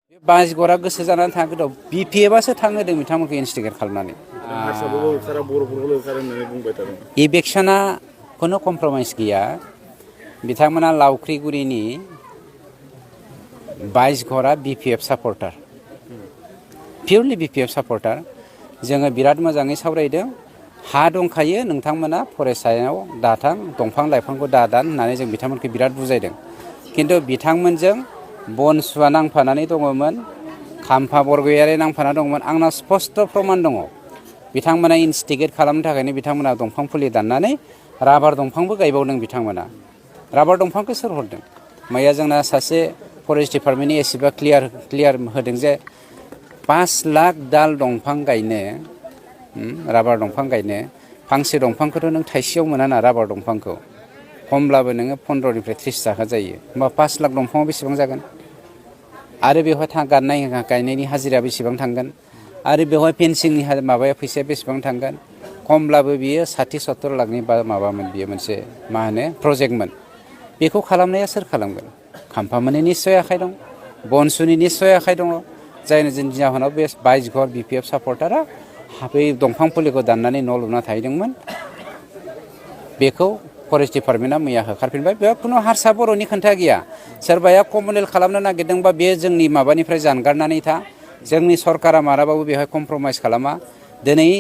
बाजिगरा गोसो जानानै थाङाखै बिपिएफआसो थांहोदों बिथांमोनखौ इनस्टिगेट खालामनानै हारसाबो ओंखारा बर'फोरखौल' ओंखारा होननानै बुंबाय थादों। इलेक्सना खुनु कमप्रमाइस गैया। बिथांमोना लावख्रिगुरिनि 22 घरा बिपिएफ सापर्टार, पियरलि बिपिएफ सापर्टार। जोङो बिराद मोजाङै सावरायदों। हा दंखायो, नोंथांमोना फरेस्टआव दाथां, दंफां लाइफांखौ दादान होननानै जों बिथांमोनखौ बिराद बुजायदों। खिन्थु बिथांमोनजों बनसुवा नांफानानै दङमोन, खाम्फा बरगयारि नांफाना दङमोन। आंनाव स्पस्ट प्रमान दङ। बिथांमोना इनस्टिगेट खालामनो थाखायनो बिथांमोना दंफां फुलि दाननानै राबार दंफांबो गायबावदों बिथांमोना। राबार दंफांखौ सोर हरदों? मैया जोंना सासे फरेस्ट डिपार्टमेन्टनि एसेबा क्लियार होदों जे 5 लाख दाल दंफां गायनो, राबार दंफां गायनो, फांसे दंफांखौथ' नों थाइसेयाव मोना ना राबार दंफांखौ। खमब्लाबो नोङो 15निफ्राय 30 थाखा जायो। होमबा 5 लाख दंफाङाव बेसेबां जागोन? आरो बेवहाय गायनायनि हाजिरा बेसेबां थांगोन? आरो बेवहाय फेन्सिंनि माबाया फैसाया बेसेबां थांगोन? खमब्लाबो बियो 60-70 लाखनि माबामोन, बियो मोनसे मा होनो प्रजेक्टमोन। बेखौ खालामनाया सोर खालामगोन? खाम्फामोननि निस्सय आखाइ दं, बनसुनि निस्सय आखाइ दङ। जायनि जाहोनाव बे 22 घर बिपिएफ सापर्टारा बै दंफां फुलिखौ दाननानै न' लुना थाहैदोंमोन। बेखौ फरेस्ट डिपार्टमेन्टआ मैया होखारफिनबाय। बेयाव खुनु हारसा बर'नि खोथा गैया। सोरबाया कमनेल खालामनो नागिरदोंबा बे जोंनि माबानिफ्राय जानगारनानै था। जोंनि सरकारा मालाबाबो बेवहाय कमप्रमाइस खालामा। दिनै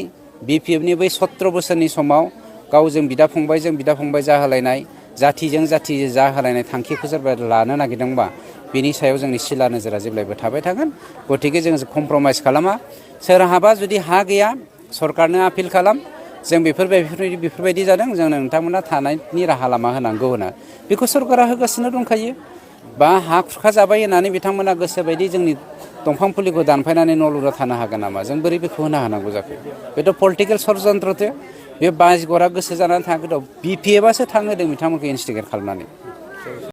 बिपिएफनि बै 17 बोसोरनि समाव गावजों बिदा फंबाय जाहोलायनाय, जाथिजों जाथि जाहोलायनाय थांखिखौ सोरबा लानो नागिरदोंबा बेनि सायाव जोंनि सिला नोजोरा जेब्लायबो थाबाय थागोन। गतिके जों कमप्रमाइस खालामा। सोरहाबा जुदि हा गैया, सरकारनो आपिल खालाम। जों बेफोरबायदि जादों, जोंनो नोंथांमोना थानायनि राहा लामा होनांगौ होना बेखौ सरकारा होगासिनो दंखायो। बा हा खुरखा जाबाय होननानै बिथांमोना गोसोबायदि जोंनि दंफां फुलिखौ दानफायनानै न' लुना थानो हागोन नामा? जों बोरै बेखौ होनो हानांगौ जाखो? बेथ' पलिटिकेल षड़यन्त्रसो। बे 22 घरा गोसो जानानै थाङाखै बिपिएफआसो थांहोदों बिथांमोनखौ इनस्टिगेट खालामनानै।